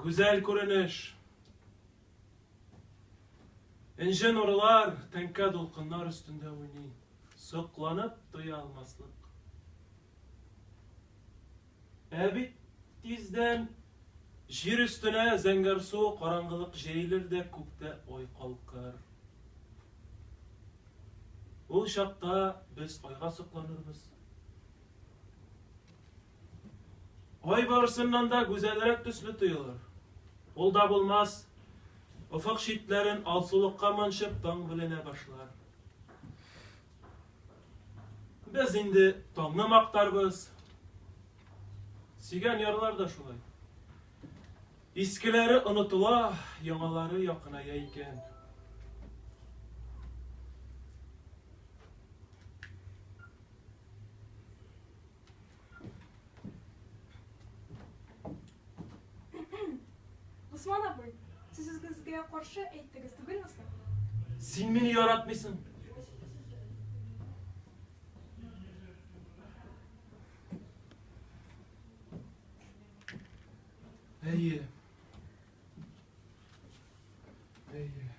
Гүзәл күренеш. Энҗе нурлар тәңкә дулкыннар өстендә уйный. Сокланып туя алмаслык. Ә бит тиздән җир өстенә зәңгәрсу караңгылык җәелер дә күктә ай калкыр. Ул чакта без айга сокланырбыз. Ай барысыннан да гүзәлрәк төсле тоелыр. Ул да булмас, офык читләрен алсулыкка манчып таң беленә башлар. Без инде таңны мактарбыз. Сөйгән ярлар да шулай. Искеләре онытыла, яңалары якыная икән. Госман абый, сез үзегезгә каршы әйттегез түгелме соң? Син мине яратмыйсың. Әйе. Әйе.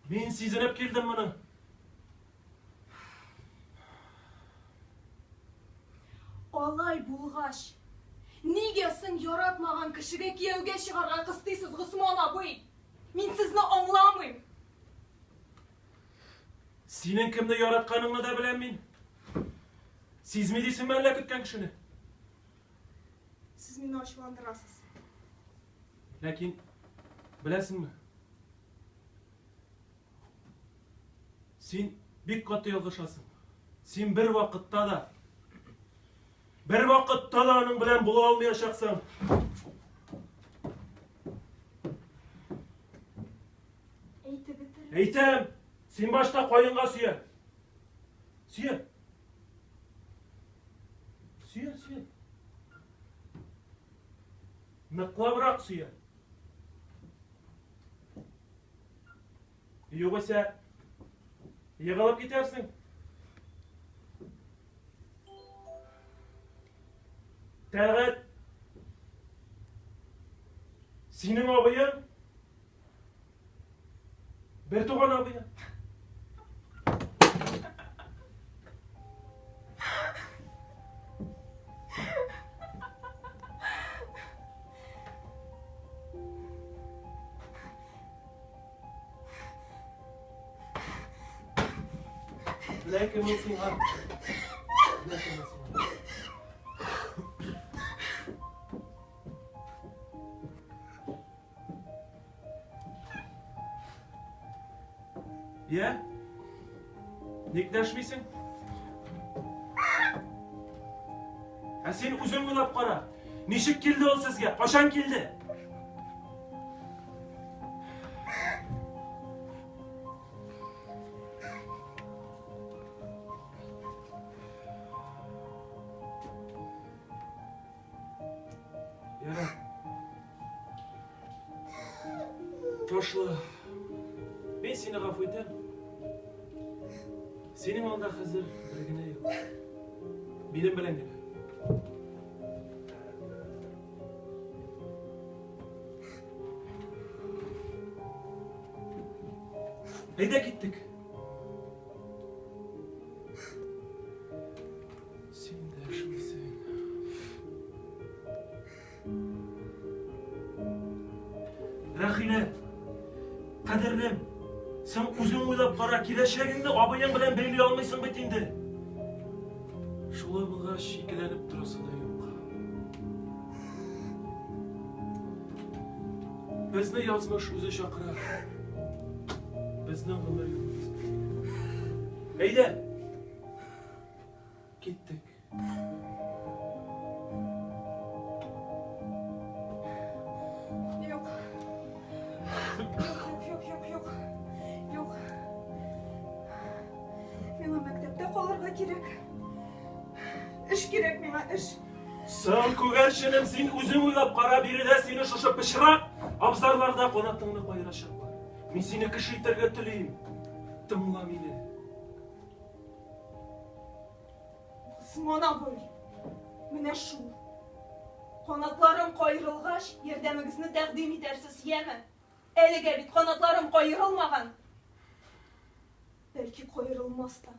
Мин сизенеп килдем моны. Алай булгач, нигә соң яратмаган кешегә кияүгә чыгарга кыстыйсыз, Госман абый? Мин сезне аңламыйм. Синең кемне яратканыңны да беләм мин. Сизми дисеңме әллә көткән кешене? Сез мине ачуландырасыз. Ләкин, беләсеңме, син бик каты ялгышасың. Син бер вакытта да, бер вакытта да аның белән була алмаячаксың. Әйтеп бетер. Әйтәм, син башта каенга сөя. Сөя. Сөя, сөя. Ныклабрак сөя. Югыйсә, егылып китәрсең. Тәлгать, синең абыең бер туган абыең. Менә кем ул сиңа. Менә кем ул сиңа. Я? Ник дәшмисең? Ә син үзең уйлап кара. Ничек килде ул сезгә? Кайчан килде? Ярар. Ташла. Мин сине гафу итәм. Синең алда хәзер бер генә юл. Минем белән генә. Әйдә киттек. Син дәшмисең. Рәхилә, кадерлем, син үзең уйлап кара, киләчәгеңне абыең белән бәйли алмыйсың бит инде. Шулай булгач, икеләнеп торасы да юк. Безне язмыш үзе чакыра. Безнең гомер юлыбыз. Әйдә! Киттек. Юк. Юк, юк, юк, юк, юк. Миңа мәктәптә калырга кирәк. Эш кирәк миңа, эш. Соң, күгәрченем, син үзең уйлап кара, биредә сине шушы пычрак абзарларда канатыңны каерачаклар. Мин сине кеше итәргә телим. Тыңла мине. Госман абый, менә шул. Канатларым каерылгач, ярдәмегезне тәкъдим итәрсез, яме? Әлегә бит канатларым каерылмаган. Бәлки каерылмас та.